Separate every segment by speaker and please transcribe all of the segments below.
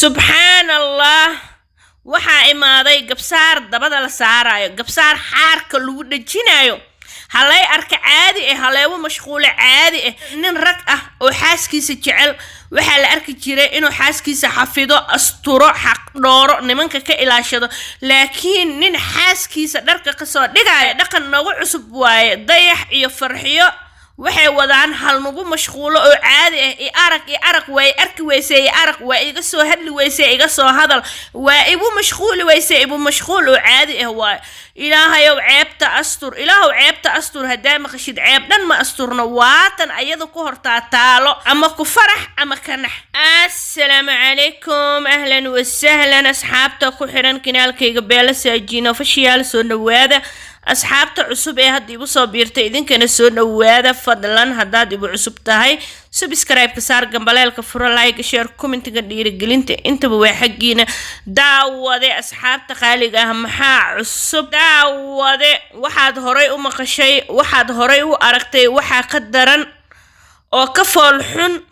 Speaker 1: Subxaan Allah, waxaa imaaday gabsaar dabada la saarayo, gabsaar xaarka lagu dhejinayo. Halay arka caadi ah, haleebo mashquule caadi ah. Nin rag ah oo xaaskiisa jecel waxaa la arki jiray inuu xaaskiisa xafido, asturo, xaq dhooro, nimanka ka ilaashado. Laakiin nin xaaskiisa dharka kasoo dhigaayo dhaqan nagu cusub waaye. Dayax iyo Farxiyo waxay wadaan hal nagu mashquulo oo caadi ah. I arag, i arag, waa i arki weyse, i arag, waa iga soo hadli weyse, iga soo hadal, waa igu mashquuli weyse, igu mashquul oo caadi ah waaye. Ilaahayow ceebta astur, Ilaahow ceebta astur. Haddaa maqashid ceeb dhan ma asturno, waatan ayada ku hortaa taalo, ama ku farax ama ka nax. Assalaamu calaykum, ahlan wasahlan, asxaabta ku xiran kanaalkayga Beela Saajino Official, soo dhawaada. Asxaabta cusub ee hadda igu soo biirtay, idinkana soo dhawaada. Fadlan haddaad igu cusub tahay, subscribe-ka saar, gambaleelka furo, like, share, commentiga, dhiirigelinta intaba waa xaggiina. Daawade, asxaabta qaaliga ah, maxaa cusub? Daawade, waxaad horay u maqashay, waxaad horay u aragtay, waxaa ka daran oo ka fool xun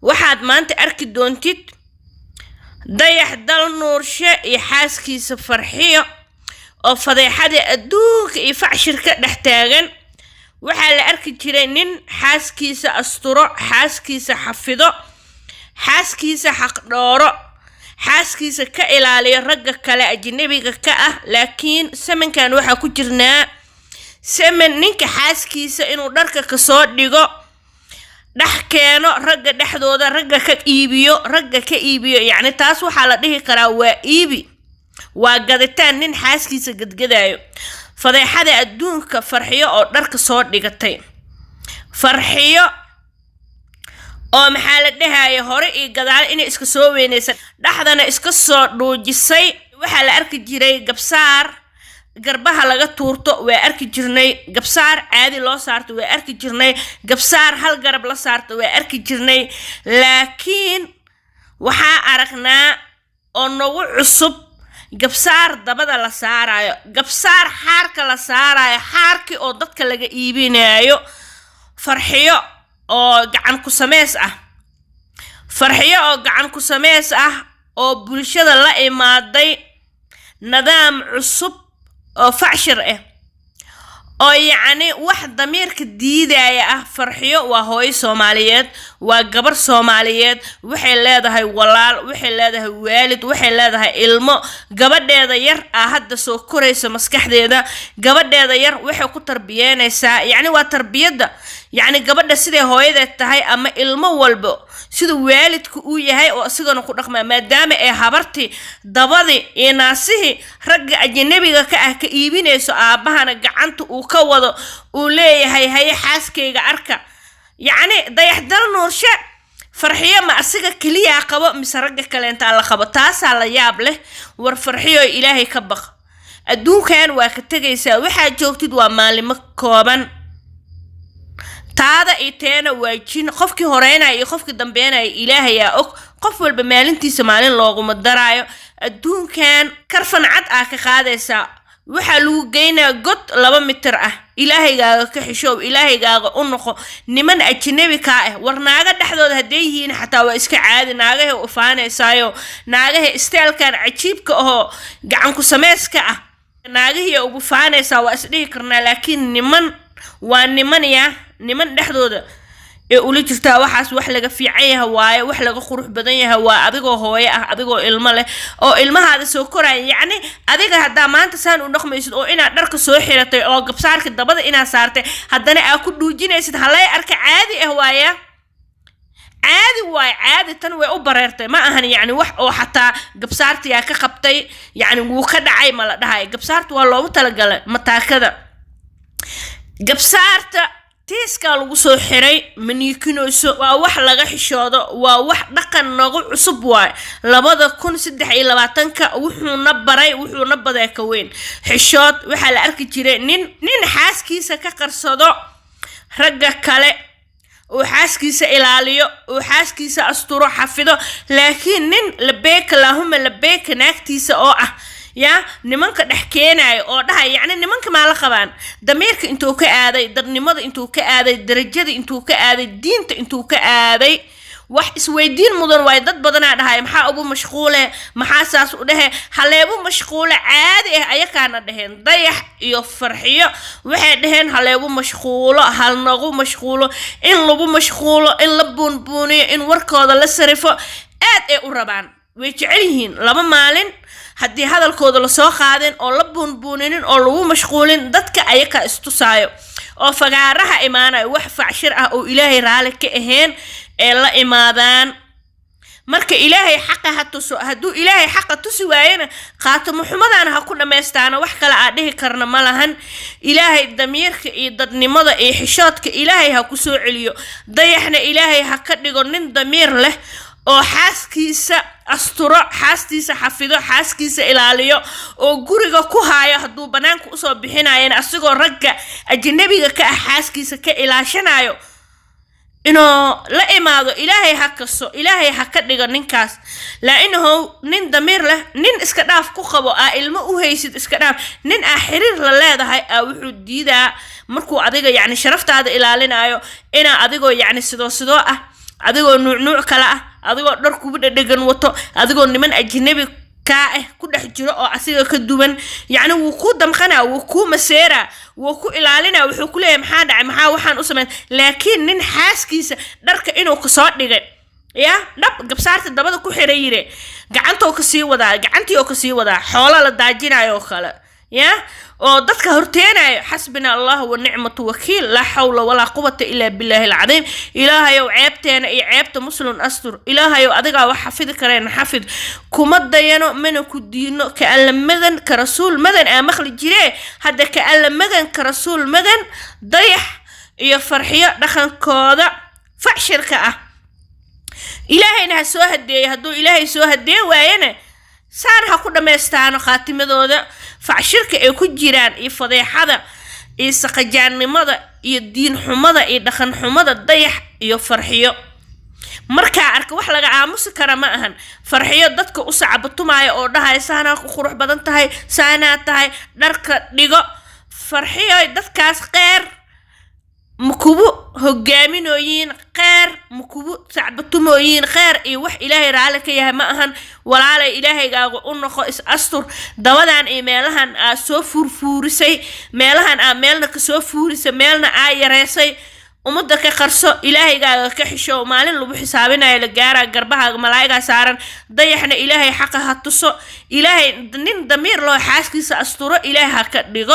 Speaker 1: waxaad maanta arki doontid. Dayax Dal Nuurshe iyo xaaskiisa Farxiyo oo fadeexada adduunka iyo facshirka dhex taagan. Waxaa la arki jiray nin xaaskiisa asturo, xaaskiisa xafido, xaaskiisa xaqdhooro, xaaskiisa ka ilaaliyo ragga kale ajnabiga ka ah. Laakiin samankan waxaa ku jirnaa saman ninka xaaskiisa inuu dharka kasoo dhigo, dhex keeno ragga dhexdooda, ragga ka iibiyo, ragga ka iibiyo. Yacni taas waxaa la dhihi karaa waa iibi, waa gaditaan, nin xaaskiisa gadgadaayo. Fadeexada adduunka, Farxiyo oo dharka soo dhigatay, Farxiyo oo maxaa la dhahaya hore iyo gadaal inay iska soo weynaysa, dhexdana iska soo dhuujisay. Waxaa la arki jiray gabsaar garbaha laga tuurto, waa arki jirnay. Gabsaar caadi loo saarto waa arki jirnay. Gabsaar hal garab la saarto waa arki jirnay. Laakiin waxaa aragnaa oo nagu cusub gabsaar dabada la saarayo, gabsaar xaarka la saarayo, xaarkii oo dadka laga iibinayo. Farxiyo oo gacan ku sameys ah, Farxiyo oo gacan ku sameys ah oo bulshada la imaaday nidaam cusub oo facshir ah oo yacni wax damiirka diidaya ah. Farxiyo waa hooyo Soomaaliyeed, waa gabar Soomaaliyeed. Waxay leedahay walaal, waxay leedahay waalid, waxay leedahay ilmo. Gabadheeda yar ah hadda soo koraysa, maskaxdeeda gabadheeda yar waxay ku tarbiyeynaysaa, yacni waa tarbiyadda, yacni gabadha siday hooyadeed tahay ama ilmo walbo sida waalidka uu yahay oo isagana ku dhaqmaa. Maadaama ee habartii dabadii iyo naasihii ragga ajanabiga ka ah ka iibinayso, aabbahana gacanta uu ka wado, uu leeyahay: "Haye, xaaskayga arka." Yacni Dayaxdal Nuurshe Farxiyo ma asiga keliyaa qabo mise ragga kaleentaa la qabo? Taasaa la yaab leh. War Farxiyo, Ilaahay ka baq. Adduunkan waa ka tegaysaa, waxaad joogtid waa maalimo kooban. Taada iyo teena waa jin. Qofkii horeynaya iyo qofkii dambeynaya Ilaahayaa og. Qof walba maalintiisa maalin looguma daraayo. Adduunkan karfan cad aa ka qaadaysaa, waxaa lagu geynayaa god 2 mitir ah. Ilaahaygaaga ka xishoow, Ilaahaygaaga u noqo. Niman ajnabi kaa ah, war naaga dhexdooda hadday yihiin xataa waa iska caadi. Naagahay ufaanaysaayo, naagahay isteelkan cajiibka ahoo gacan ku sameyska ah naagahiya ugu faanaysaa, waa isdhihi karnaa. Laakiin niman waa niman, ya niman dhexdooda ee ula jirtaa, waxaas wax laga fiican yahay waaye, wax laga qurux badan yahay waa. Adigoo hooyo ah, adigoo ilmo leh oo ilmahaada soo koraya, yacni adiga haddaa maanta saan u dhaqmaysid oo inaad dharka soo xiratay oo gabsaarka dabada inaad saartay, haddana aad ku dhuujinaysid halay arka caadi ah waaya, caadi waay, caadi. Tan way u bareertay, ma ahan yacni wax oo xataa gabsaartiyaa ka qabtay, yacni wuu ka dhacay ma la dhahay. Gabsaarta waa loogu talagalay mataakada. Gabsaarta tiiskaa lagu soo xiray maniikinayso. Waa wax laga xishoodo, waa wax dhaqan nagu cusub waay. 2023-ka wuxuuna baray, wuxuuna badaa ka weyn xishood. Waxaa la arki jiray nin xaaskiisa ka qarsado ragga kale, uu xaaskiisa ilaaliyo, uu xaaskiisa asturo, xafido. Laakiin nin labeeka laahuma labeeka naagtiisa oo ah yaa nimanka dhex keenaayo oo dhahay, yacni nimanka maa la qabaan? Damiirka intuu ka aaday, dadnimada intuu ka aaday, darajada intuu ka aaday, diinta intuu ka aaday? Wax isweydiin mudan waayo. Dad badanaa dhahay, "Maxaa ugu mashquule? Maxaa saas u dhehe?" Haleebu mashquule caadi ah ayakaana dheheen. Dayax iyo Farxiyo waxay dhaheen, "Haleebu mashquulo, halnagu mashquulo." In lagu mashquulo, in la buunbuuniyo, in warkooda la sarifo aad ay u rabaan, way jecel yihiin. 2 maalin haddii hadalkooda lasoo qaadin oo la buunbuuninin oo lagu mashquulin, dadka ayakaa istusaayo oo fagaaraha imaanayo, wax facshir ah oo Ilaahay raali ka ahayn ee la imaadaan. Marka Ilaahay xaqa ha tuso. Hadduu Ilaahay xaqa tusi waayena, khaatimo xumadana ha ku dhammaystaana. Wax kale aa dhihi karna ma lahan. Ilaahay damiirka iyo dadnimada iyo xishoodka Ilaahay ha ku soo celiyo. Dayaxna Ilaahay ha ka dhigo nin damiir leh oo xaaskiisa asturo, xaastiisa xafido, xaaskiisa ilaaliyo oo guriga ku haayo. Hadduu banaanka usoo bixinayana, asigoo ragga ajnabiga ka ah xaaskiisa ka ilaashanayo inuu la imaado, Ilaahay ha kaso, Ilaahay ha ka dhigo ninkaas. Laa-inahu nin damiir leh, nin iska dhaaf ku qabo, aa ilmo u haysid iska dhaaf, nin aa xiriir la leedahay aa wuxuu diidaa markuu adiga yacni sharaftaada ilaalinayo inaa adigoo yacni sidoo sidoo ah, adigoo nuuc nuuc kale ah, adigoo dhar kugu dhedhegan wato, adigoo niman ajnabi kaa ah ku dhex jiro oo asiga ka duwan. Yacni wuu kuu damqanaa, wuu kuu maseeraa, wuu ku ilaalinaa, wuxuu ku leeyahay, "Maxaa dhacay? Maxaa waxaan u sameyn?" Laakiin nin xaaskiisa dharka inuu kasoo dhigay ya dhab gabsaarta dabada ku xiray yire, gacantoo kasii wadaa, gacantii oo kasii wadaa, xoolo la daajinayo oo kale ya oo dadka horteenayo. Xasbina Allah wa nicmatu wakiil, laa xawla walaa quwata ilaa billaahi alcadiim. Ilaahayow, ceebteena iyo ceebta Muslim astur. Ilaahayow, adigaa wax xafidi kareen, xafid. Kuma dayano mana ku diino. Ka Alla magan, ka Rasuul magan aa maqli jiree. Hadda ka Alla magan, ka Rasuul magan. Dayax iyo Farxiyo dhaqankooda facshirka ah Ilaahayna ha soo hadeeyo. Hadduu Ilaahay soo hadeen waayana, saan ha ku dhammaystaano khaatimadooda facshirka ay ku jiraan iyo fadeexada iyo saqajaannimada iyo diin xumada iyo dhaqan xumada Dayax iyo Farxiyo. Markaa arka, wax laga aamusi kara ma ahan. Farxiyo dadka u sacabatumaayo oo dhahaya, "Saanaa ku qurux badan tahay, saanaa tahay, dharka dhigo." Farxiyo, dadkaas qeer ma kugu hogaaminooyiin, qeer ma kugu sacbatumooyiin, kheer iyo wax Ilaahay raalli ka yahay ma ahan. Walaalay, Ilaahaygaaga u noqo, is astur. Dabadan iyo meelahan aa soo fuurfuurisay, meelahan aa meelna kasoo fuurisay, meelna aa yareysay, ummadda ka qarso. Ilaahaygaaga ka xisho. Maalin lagu xisaabinayo la gaaraa, garbahaaga malaa'igaa saaran. Dayaxna Ilaahay xaqa ha tuso. Ilaahay nin damiir loo xaaskiisa asturo Ilaahay ha ka dhigo.